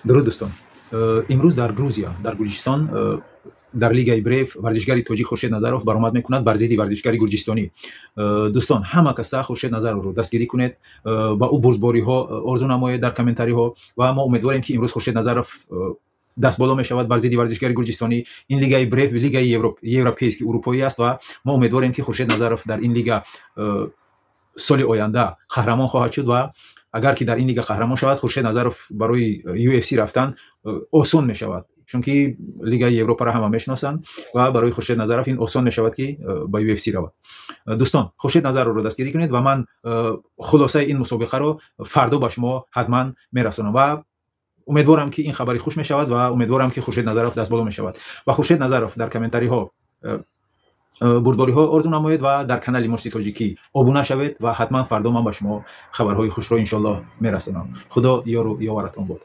Дуруд, дӯстон. Имрӯз дар Грузия, дар Гурҷистон, дар лигаи Брейв варзишгари тоҷик Хуршед Назаров баромад мекунад бар зидди варзишгари гурҷистонӣ. Дӯстон, ҳама каса Хуршед Назаровро дастгирӣ кунед, ба ӯ бурдбориҳо орзу намоед дар комментариҳо ва мо умедворем, ки имрӯз Хуршед Назаров дастболо мешавад бар зидди варзишгари гурҷистонӣ. Ин лигаи Брейв лигаи европейский, урупоӣ аст ва мо умедворем, ки Хуршед Назаров дар ин лига соли оянда қаҳрамон хоҳад шуд ва агар ки дар ин лига қаҳрамон шавад, Хуршед Назаров барои UFC рафтан осон мешавад, чунки лигаи Европаро ҳама мешиносанд ва барои Хуршед Назаров ин осон мешавад, ки ба UFC равад. Дӯстон, Хуршед Назаровро дастгирӣ кунед ва ман хулосаи ин мусобиқаро фардо ба шумо ҳатман мерасонам ва умедворам, ки ин хабари хуш мешавад ва умедворам, ки Хуршед Назаров дастболо мешавад. Ва Хуршед Назаров дар комментариҳо бурдбориҳо орзу намоед ва дар канали Мушти Тоҷикӣ обуна шавед ва ҳатман фардо ман ба шумо хабарҳои хушро, иншоаллоҳ, мерасонам. Худо ёру ёваратон бод.